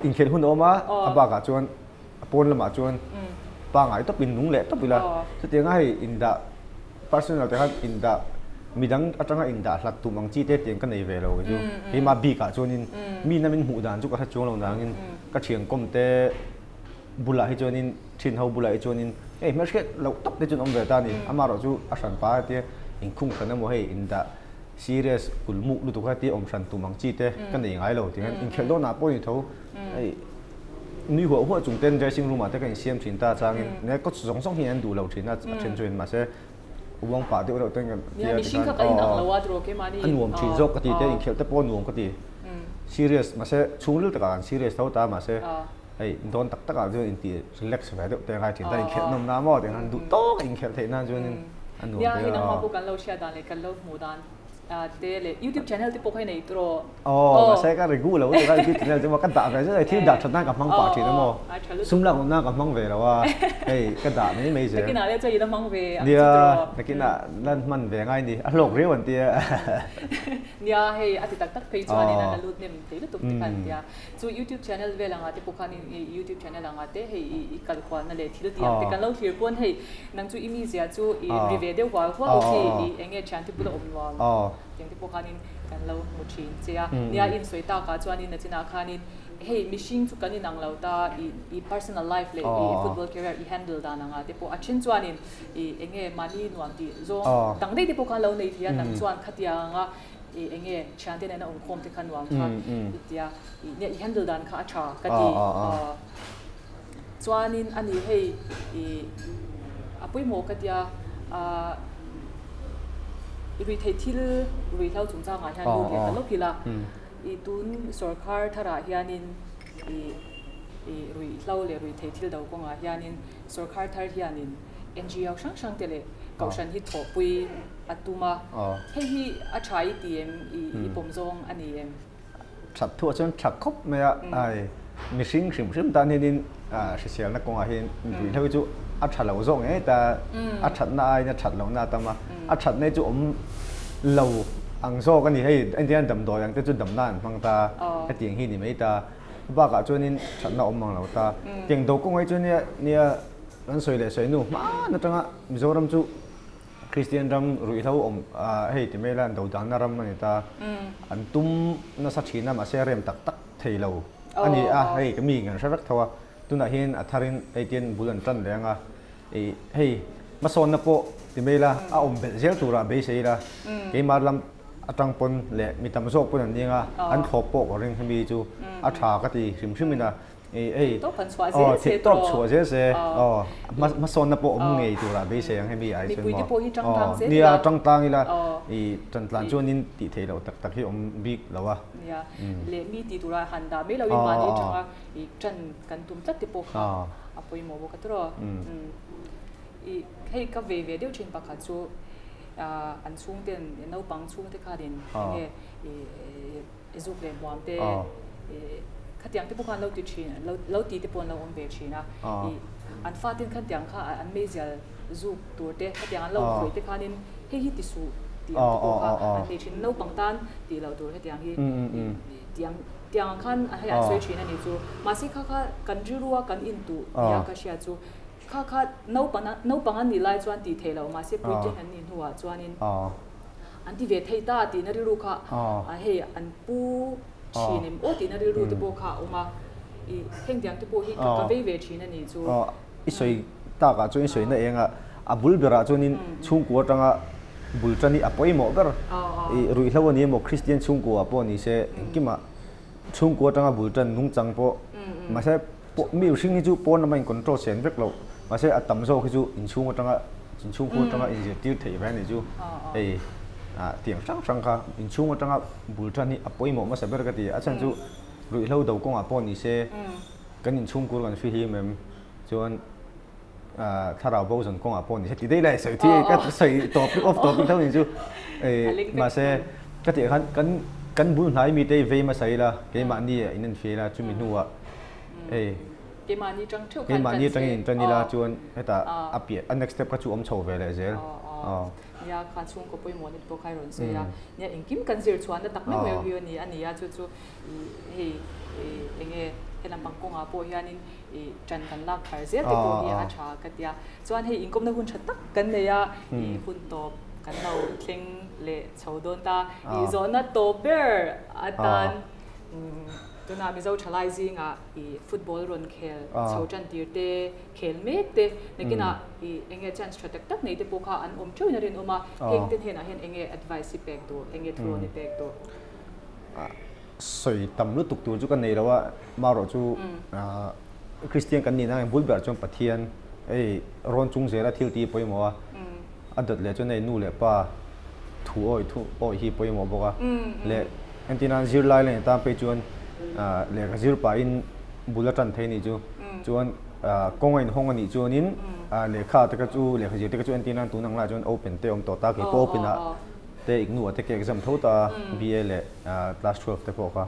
inkhelh hun a awm a a bakah chuan a pawn lamah chuan pangngai tawp in nung leh tawp ila chutianga hei indah personal te khan indah midang atanga indah hlat tum ang chi te tiang ka nei ve lo kei chu keimah bikah chuanin mi na min hmuh dan chu ka hre chuang lo nangin ka thiankawm te bulah hi chuanin thin ho bulah hi chuanin hei hmelhriat loh tak te chuan awm ve ta a ni amaherawh chu a hran pa tia inkhung hran emaw hei indah serious kulmuk lutuk kha tia awm hran tum ang chi te ka nei ngai lo tih hian inkhelh dawnah pawh ni tho hei nui huah huah chung ten dressing room ah te ka insiam thin ta changin ne coach zawng zawng hi an duh lo thin a a then chuan mahse uang pah deuh deuh ten kan tia tikhan a nuam thin zawk ka ti te inkhelh te pawh a nuam ka ti serious mahse chhungril takah an serious tho ta mahse Hei dawn tak takah chuan intih relax ve deuh te a ngai thin ta, inkhelh nawm na maw tih khan duh tawk a inkhelh theih nan chuanin a nuam Nia, hei nangmah pawh kan lo hriat dan leh kan lo hmuh dan. te leh YouTube channel te pawh kha i nei tawh. Aw, mahse ka regu lo lutuk a YouTube channel chu maw ka dah ve zet a, thil dah that nan ka hmang pah thin a maw, sum lak loh nan ka hmang ve lo a, hei ka dah mai mai zel. Nakinah leh chuan i la hmang ve ang chu tawh. Nia, nakinah lan hman ve ngai ni, a hlawk riau an tia. Nia, hei a ti tak tak phei chuanin a la lut hnem thei lutuk te kha an tia. Chu YouTube channel vel anga te pawh khanin i YouTube channel anga te hei i i kal kualna leh thil tih ang te kan lo thlir pawn hei nang chu i mizia chu i ri ve deuh hual hual khi i eng nge thiante bula awm nuam tiang te pawh khanin kan lo hmu thin che a. Nia i insawi takah chuanin nachinah khanin hei mihring chu kan inang lo ta i i personal life leh i football career i handle dan anga te pawh a then chuanin i eng nge mahni nuam tih zawng dang daih te pawh khan lo nei thei a nang chuan khatianga I eng nge thiante nena awmkhawm te kha nuam kha i tia i nia i handle dan kha a tha ka ti chuanin a ni hei i a pawimawh ka tia i ruihtheih thil ruihhlo chungchangah hian lut leh ta lawk ila i tun sawrkar tharah hianin i i ruihhlo leh ruihtheih thil do kawngah hianin sawrkar thar hianin NGO hrang hrang te leh kohhran hi thawhpui a tum a, hei hi a tha i ti em, i pawm zawng a ni em? That thuah chuan tha khawp mai a, ai mihring hrim hrim tan hianin hriselna kawngah hian ruihhlo hi chu a tha lo zawk ngei ta, a thatna aiin a that lohna a tam a, a thatna hi chu awm lo ang zawk a ni, hei engtin damdawi ang te chu damna an hmang ta, hetiang hi ni mai ta, bakah chuanin thatna awm ang lo ta, tiang do kawngah hi chuan nia nia kan sawi leh sawi nu hman atanga Mizoram chu Kristian ram ruihhlo awm hei ti mai la an dodanna ram a ni ta. An tum nasa thin a mahse a rem tak tak thei lo a ni a, hei ka mi kan hre vek tho a, tunah hian a tharin hei tian bul an tan leh ang a, ih hei hmasawnna pawh ti mai la a awm belh zel turah beisei ila keimah lam atang pawn leh mi tam zawk pawn an ning a, an thlawp pawh ka ring hemi chu a tha ka ti hrim hrim in a. Ei, Tawp han chhuah zel se tawp tawh. chhuah zel se, aw, hmasawnna pawh awm ngei turah beisei ang hemi ai chuan maw. Mipuite pawh hi tang tlang zel ila. Nia, tang tlang ila, i tan tlan chuanin tih theih loh tak tak hi awm bik lo a. Nia, leh mi tih turah han dah mai loin mahni atanga i tan kan tum tlat te pawh kha a pawimawh bawk a tawh. I hei ka vei ve deuh thin pakhat chu an chhungten naupang chhungte khanin enge i I zuk leh hmuam te khatiang te pawh khan lo ti thin lo ti te pawh an lo awm ve thin a i an fatin khatiang kha an meizial zuk tur te khatiang an lo khawih te khanin hei hi ti suh tih ang te pawh kha an nei thin naupang tan tih loh tur hetiang hi tiang tiang ang khan hei an sawi thin a ni chu mahse kha kha kan rilrua kan intuh nia ka hria chu kha kha naupang naupang an nih lai chuan tih theih loh mahse puitling an nih hnuah chuanin An ti ve thei ta tihna rilru kha hei an pu thin em aw tihna rilru te pawh kha a awm a, i heng tiang te pawh hi ka vei ve thin a ni chu. I sawi takah chuan i sawi na eng a, a bul berah chuanin chhungkua atanga bul tan hi a pawimawh ber. I ruihhlo a ni emaw Kristian chhungkua pawh ni se engkimah chhungkua atanga bul tan nungchang pawh mahse Mi mihring hi chu pawn lama in control sen vek loh mahse a tam zawk hi chu inchhung atanga inchhungkhur atanga inzirtir theih ve a nih chu hei ah tiang hrang hrang kha inchhung atanga bul tan hi a pawimawh hmasa ber ka ti a chhan chu ruihhlo do kawngah pawh ni se kan inchhungkhur kan fihlim em chuan ah thlarau bo zawn kawngah pawh ni se ti daih lai sawi thi ka sawi topic off topic tho ni chu mahse ka tih khan kan kan bul hnai mite hi vei hmasa ila keimahni ah in enfiah ila chumi hnuah hei keimahni tang theuh khan keimahni atangin in tan ila chuan hetah a piah a next step kha chu awm chho ve leh zel nia kha chhungkaw pawimawh na te pawh kha i rawn sawi a nia engkim kan zir chhuahna tak meuh meuh hi a ni a ni a chu chu hei enge helam pang kawngah pawh hianin i tan kan lak thar zel te pawh hi a tha ka tia chuan hei inkawmna hun tha tak kan nei a i hun tawp kan lo thleng leh chho dawn ta i zawhna tawp ber atan Tunah Mizo thalai zingah i football rawn khel chho tan tir te, khel mek te, nakinah i eng nge chance tha tak tak nei te pawh kha an awm theuhin a rinawm a, heng te hnenah hian eng nge advice i pek duh, eng nge thurawn i pek duh? Sawi tam lutuk tur chu ka nei lo a, marawh chu Kristian kan nihna ang bul berah chuan Pathian hei rawn chung zela thil tih pawimawh a, a dawt leh chuan hei nu leh pa thu awih thu awih hi pawimawh bawk a, leh Entir nan zirlai leh tan phei chuan lehkha zir pahin bul a tan thei anih chu. Chuan kawng a inhawng anih chuanin lehkha te kha chu lehkha zir te kha chu entir nan tun ang laiah chuan open te a awm tawh ta. Keipawh open ah te. te IGNOU ah te ka exam tho ta a, BA leh class 12 te pawh kha.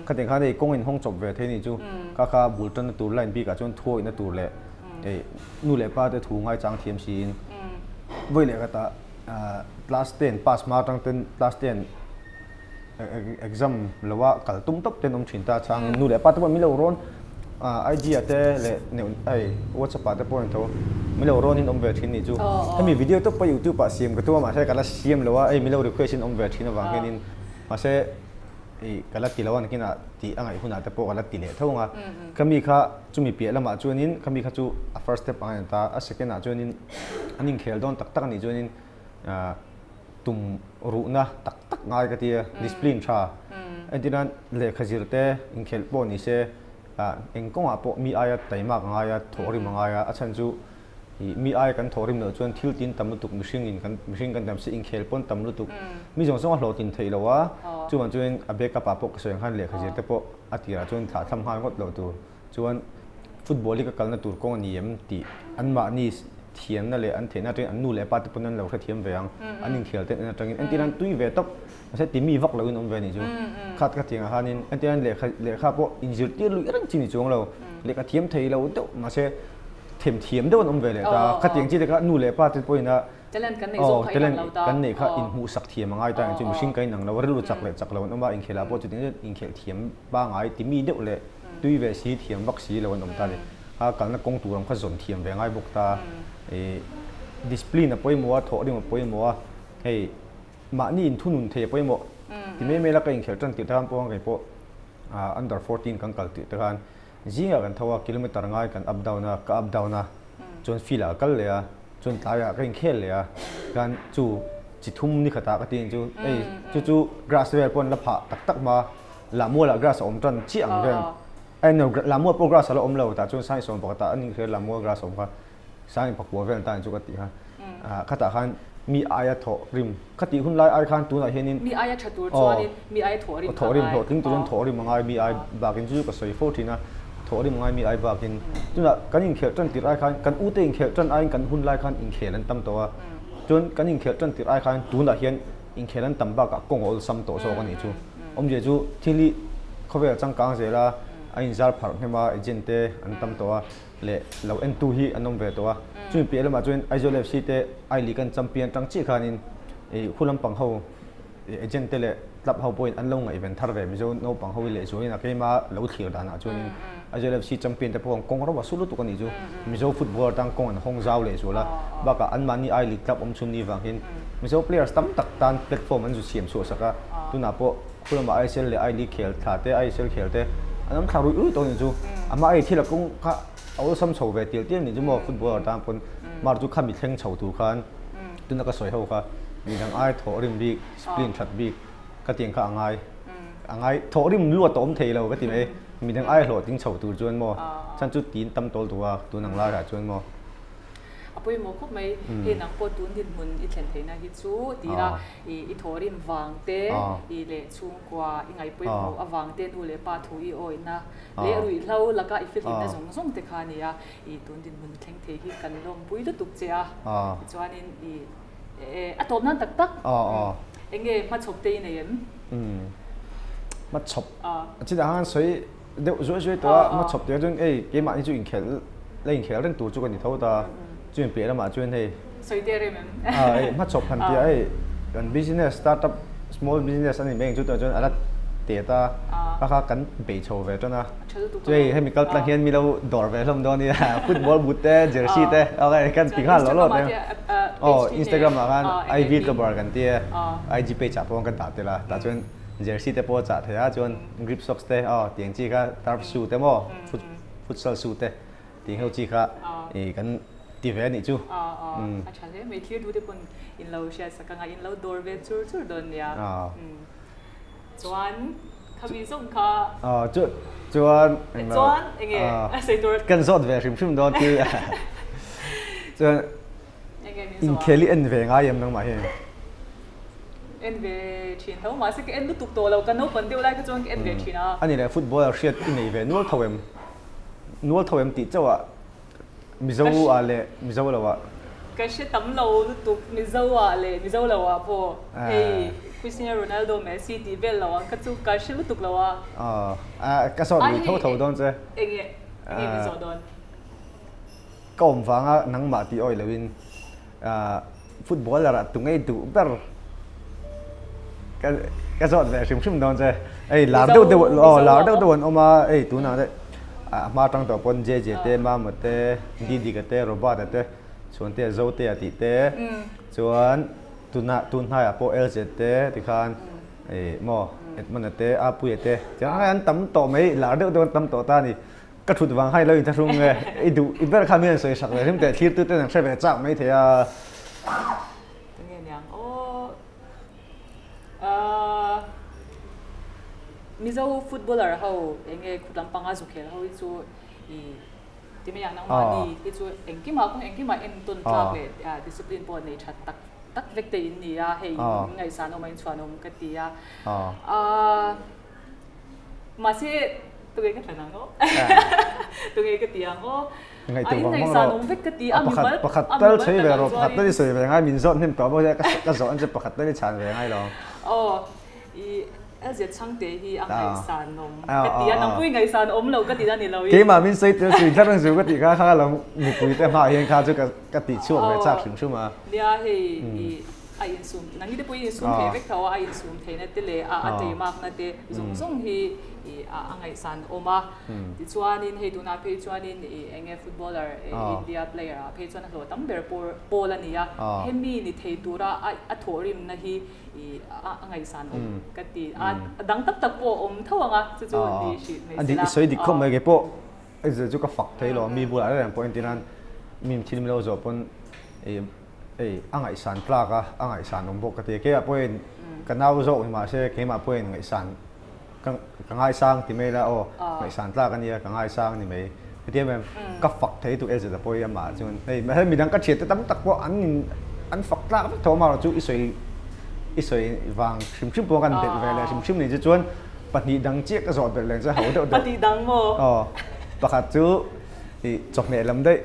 Khatiang khan hei kawng in hawng chawp ve thei nih chu kha kha bul tanna tur line bik ah chuan thuawihna tur leh hei nu leh pa te thu ngaichang thiam siin vawi leh khatah class ten pass hma atang ten class ten exam loa kal tum tawp ten awm thin ta changin nu leh pa te pawh min lo rawn IG ah te leh neuh hei WhatsApp ah te pawh in tho min lo rawn in awm ve thin nih chu hemi video tawp pawh YouTube ah siam ka tum a mahse ka la siam lo a hei min lo request in awm ve thin avang hianin mahse ih ka la ti lo a nakinah tih a ngaih hunah te pawh ka la ti leh tho ang a khami kha chumi piah lamah chuanin khami kha chu a first step ang a ni ta a second ah chuanin an inkhel dawn tak tak a nih chuanin ah tum ruhna tak tak ngai ka ti a, discipline tha. Entirnan lehkha zir te inkhelh pawh ni se ah eng kawngah pawh mi aia taimak a ngai a, thawhrim a ngai a, a chhan chu ih mi aia kan thawhrim loh chuan thil tin tam lutuk mihring in kan mihring kan tam si inkhel pawn tam lutuk mi zawng zawng a hlawhtlin theih lo a, chuvang chuan a backup ah pawh ka sawi ang khan lehkha zir te pawh a tirah chuan thlah thlam nghal ngawt loh tur. Chuan football hi ka kalna tur kawng a ni em tih anmahni thiamna leh an theihna atangin an nu leh pa te pawn an lo hrethiam ve ang. An inkhel te en atangin entir an tui ve tawp. Mahse timi vak loin awm ve a nih chu. Khat ka tiangah khanin entir an lehkha lehkha pawh inzirtir luih reng chi ni chuang lo. Lehkha thiam thei lo deuh mahse themthiam deuh an awm ve leh ta. Khatiang chi te kha nu leh pa te pawhin a Talent kan neih zawk kha inang lo ta. Talent kan neih kha inhmuhsak thiam a ngai ta ang chu mihring kan inang lo a, rilru chak leh chak lo an awm a, inkhelh ah pawh chutiang chuan inkhelh thiam pangai ti mi deuh leh tui ve si thiam vak si lo an awm ta a ni. A kalna kawng tur ang kha zawn thiam ve ngai bawk ta. Ih discipline a pawimawh a, thawhrim a pawimawh a, hei mahni inthunun thei a pawimawh ti mai mai la ka inkhelh tan tirh te khan pawh kei pawh under 14 kan kal tirh te khan Zingah kan tho a, kilometer ngai kan up down a, ka up down a, chuan field ah ka kal leh a, chuan tlaiah ka inkhel leh a, khan chu chi thum ni khatah ka ti ang chu, hei chu chu grass vel pawh an la phah tak tak hma, Lahmualah grass a awm tan chiah ang vel, eh no Lahmual pawh grass a la awm lo, tah chuan Saisawm pakhatah a nih hriat Lahmual grass a awm kha. Sang inpakua vel tan chu ka tih kha. Khatah khan mi aia thawh rim kha tih hun lai ai khan tunah hianin Mi aia tha tur chuanin mi aia thawh rim kha thawh rim hlawhtling tur chuan thawh rim a ngai mi ai bakin chu ka sawi fo thin a thawh rim a ngai mi ai bakin tunah kan inkhelh tan tirh ai khan kan ute inkhelh tan aiin kan hun lai khan inkhel an tam tawh a chuan kan inkhelh tan tirh ai khan tunah hian inkhel an tam bakah kawng a awlsam tawh zawk a nih chu awmzia chu thil hi khawvel changkang zel a a inzar pharh hnem a agent te an tam tawh a. leh lo entu hi an awm ve tawh a. Chumi piah lamah chuan Aizawl FC te I League an champion tang chiah khanin ih khu lampang ho agent te leh club ho pawhin an lo ngaihven thar ve Mizo naupang ho hi leh zualin a keima lo thlir danah chuanin Aizawl FC champion te pawh an kawng rauh a su lutuk a nih chu. Mizo footballer tan kawng an hawng zau leh zual a, bakah anmahni I League club awm chhun ni vang hian Mizo players tam tak tan platform an zu siam chhuah sak a, tunah pawh Khu lamah ISL leh I League khel thla te, ISL khel te an awm thla ruih ruih tawh a nih chu. Amah ei thil a kawng kha a awlsam chho ve tial tial a nih chu maw footballer tan pawn mar chu khami thleng chho tur khan tuna ka sawi ho kha midang ai thawh rim bik, discipline that bik ka tiang kha a ngai a ngai thawh rim luat a awm thei lo ka ti mai. Midang ai hlawhtling chho tur chuan maw chhan chu tin tam tawl duh a tun ang laiah chuan maw. A pawimawh khawp mai, hei nang pawh tun dinhmun i thlen theihna hi chu tira i thawhrim vang te, i leh chhungkua i ngaihpawimawh avang te, nu leh pa thu i awihna leh ruihhlo laka i fihlimna zawng zawng te kha a ni a, i tun dinhmun i thleng thei hi kan lawmpui lutuk che a, tichuanin i a tawp nan tak tak eng nge hmachhawp te i nei em? Hmachhawp chutah khan sawi deuh zuai zuai tawh a, hmachhawp tih ah chuan hei keimahni chu inkhelh la inkhelh reng tur chu ka ni tho ta, chu inpiah lamah chuan hei Sawi te rem em? Ah hei hmachhawp han tih ah hei kan business startup small business a ni mai ang chu tunah chuan a la tet a, kha kha kan bei chho ve tan a, chu hei hemi kal tlang hian mi lo dawr ve hlawm dawn nia football boot te jersey te okay kan ti nghal lawk lawk te aw Instagram ah khan IV Tlobar kan ti a IG page ah pawh kan dah tel a tah chuan jersey te pawh a chah thei a chuan grip socks te aw tiang chi kha turf shoe te maw foot futsal shoe te tih ho chi kha ih kan ti ve a nih chu. Aw aw a tha hle mai thlir duh te pawn in lo hriat sak anga in lo dawr ve chur chur dawn nia chuan khami zawng kha aw chu chuan englo chuan enge a sawi tur kan zawt ve hrim hrim dawn thil chuan Inkhel i en ve ngai em nangmah hi? En ve thin tho mahse ka en lutuk tawh lo, ka naupang deuh lai kha chuan ka en ve thin a. A ni leh footballer hriat i nei ve nual tho em? Nual tho em tih chauh ah Mizo ah leh Mizo lo ah. Ka hre tam lo lutuk Mizo ah leh Mizo lo ah pawh hei Cristiano Ronaldo, Messi tih vel lo ang kha chu ka hre lutuk lo a. Aw, ka zawt lui tho tho dawn che. Enge, enge min zawh dawn? Ka awm vanga nangmah tih awih loin footballer ah tungei duh ber ka ka zawt ve hrim hrim dawn che. Hei lar deuh deuh aw lar deuh deuh an awm a, hei tunah te a hma atang tawh pawn JJ te, Mama te, Didika te, Robert-a te, Chhuantea, Zotea tih te, chuan tuna tun hnaiah pawh LZ te tikhan ih maw Edmund-a te, Apuia te, tiang an tam tawh mai lar deuh deuh an tam tawh ta a ni. Ka thut vang kha i lo inthlahrung nge? I duh i ber kha mi an sawi sak ve hrim teh thlirtu ten an hre ve chak mai thei a. Tunge niang aw Ahh Mizo footballer ho enge khut lampanga zu khel ho hi chu i ti mai ang nangmahni hi chu engkimah kawng engkimah entawn tlak leh discipline pawh nei tha tak tak vek te in ni a hei in ngaihsan awm a inchhuanawm ka ti a. Ahh Mahse, tunge ka thlan ang aw? Tunge ka ti ang aw? A ingaihsan awm vek ka ti a, mimal Pakhat tal chhui ve rawh, pakhat tal i sawi ve ngai, min zawt hnem tawh bawk sia, ka zawh ang che pakhat tal i chhan ve ngai lo. Aw, i LZ Chhangte hi a ngaihsan awm ka ti a, nang pawh i ngaihsan awm lo ka ti na ni lo in. Keimah min sawi tel sui tlat ang chu ka tih kha, kha lo mipui te hmaah hian kha chu ka tih chhuak ve chak hrim hrim a. Nia hei i A insum, nangni te pawh i insum thei vek tho a, a insum theihna te leh a a teimakna te zawng zawng hi i a a ngaihsan awm a. Tichuanin hei tunah phei chuanin i eng nge footballer India player ah phei chuan a hlawh tam ber pawh pawl a ni a. Hemi ni thei tura a a thawhrimna hi i a a ngaihsan awm ka ti. A a dang tak tak pawh a awm tho ang a, chu chu ni hrih mai sela. I sawi dik khawp mai keipawh Ezra chu ka fak thei lo a, mi bulah reng pawh entir nan mi thil mi lo zawh pawn i Hei a ngaihsan tlak a, a ngaihsan awm bawk ka ti a. Keimah pawhin ka nau zawk ni mahse keimah pawhin ngaihsan ka ka ngaisang ti mai la aw ngaihsan tlak a nia ka ngaisang ni mai. Hetiang em ka fak thei tuk ezet a pawh hi amah chuan hei mahse midang ka thiante tam tak pawh an in an fak tlak vek tho amaherawh chu i sawi i sawi vang hrim hrim pawh kan belh ve leh hrim hrim ni chu chuan pahnih dang chiah ka zawh belh leh chu ho deuh deuh. Pahnih dang maw? Aw pakhat chu I chawhmeh lam daih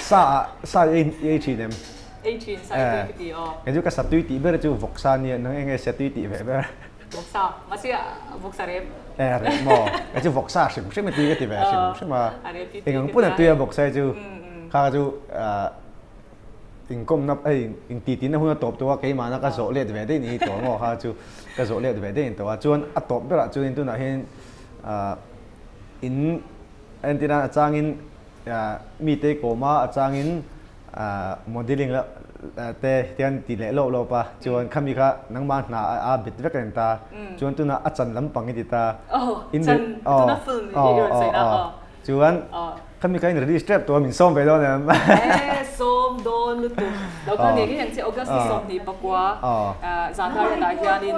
sa ah sa i ei thin em? Ei thin sa i tui ka ti aw. Kei chu ka sa tui tih ber chu vawksa nia nang enge sa tui tih ve ber? Vawksa mahse vawksa rep. E rep maw? Kei chu vawksa hrim hrim a tui ka ti ve hrim hrim a. Eng ang pawn a tui a vawksa hi chu kha chu inkawmna hei intihtina hun a tawp tawh a keimahna ka zawh let ve daih ni hi tawh maw kha chu ka zawh let ve daih ni tawh a chuan a tawp berah chuan tunah hian in Entirna a changin mite kawm a, a changin modelling te hian ti leh lawp lawp a, chuan khami kha nangmah hna a bet vek reng ta, chuan tunah a chan lampang i ti ta. Chuan khami kha in release tep tawh a, min sawm ve dawn em? E sawm dawn lutuk. Lo kal ngei ngei ang che August ni 24 zan harinah hianin.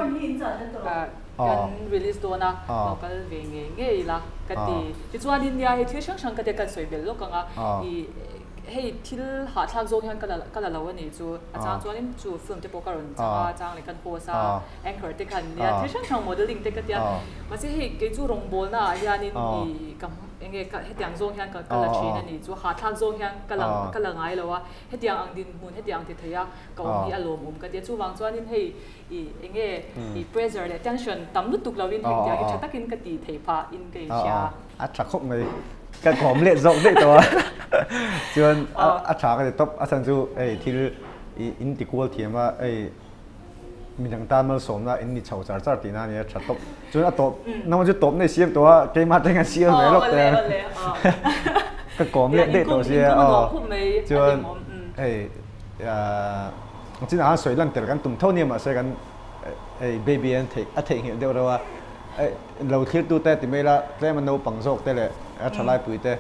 Kan release dawn a, lo kal ve ngei ngei ila ka ti. Tichuanin nia hei thil hrang hrang ka tia kan sawi belh lawk ang a, ih hei thil hahthlak zawng hian ka la ka la lo a nih chu. A chang chuanin chu film te pawh ka rawn chang a, chang leh kan host a, anchor te khan nia thil hrang hrang modelling te ka tia. Mahse hei kei chu rawngbawlna ah hianin ih ka eng nge ka hetiang zawng hian ka ka la thin a nih chu, hahthlak zawng hian ka la ka la ngai lo a, hetiang ang dinhmun hetiang ang ti thei a ka awm hi a lawmawm ka tia. Chuvang chuanin hei I enge i pressure leh tension tam lutuk lo in heng tiang hi tha takin ka ti thei phah in ka inhria. A tha khawp mai. Ka kawm let zawk daih tawh a. Chuan a tha ka ti tawp. A chhan chu hei thil i in ti kual thiam a hei midang tan malsawmna in ni chho char char tihna a nia tha tawp. Chuan a tawp nangmah chu tawp nei siam tawh a keimah atang hian siam ve lawk teh ang. Ka kawm let daih tawh sia aw. Chuan hei Chinah khan sawi lan tel kan tum tho nia mahse kan hei baby an theih a theihnghilh deuh reuh a, lo thlir tu te ti mai ila tlem a naupang zawk te leh a thalai pui te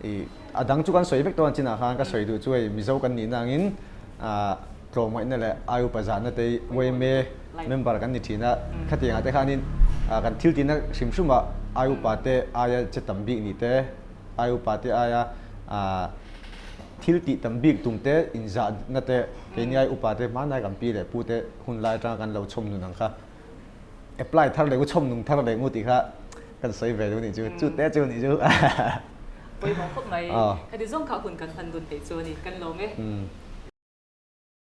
ih a dang chu kan sawi vek tawh a chinah khan ka sawi duh chu hei Mizo kan nihna angin ah tlawmngaihna leh aiupa zahna te hi yma member kan ni thin a, khatiangah te khanin kan thil tihna hrim hrim ah aiupa te aia che tam bik nih te aiupa te aia ah Thil tih tam bik tum te, inzahna te, keini ai upa te hmanlai kan pi leh pu te hun lai atanga kan lo chhawm nun ang kha apply thar leh ngu, chhawm nung thar leh ngu tih kha kan sawi ve duh nih chu, chu te chu nih chu. Pawimawh khawp mai. Khati zawng kha hun kan hman dun theih chu a ni. Kan lawm e.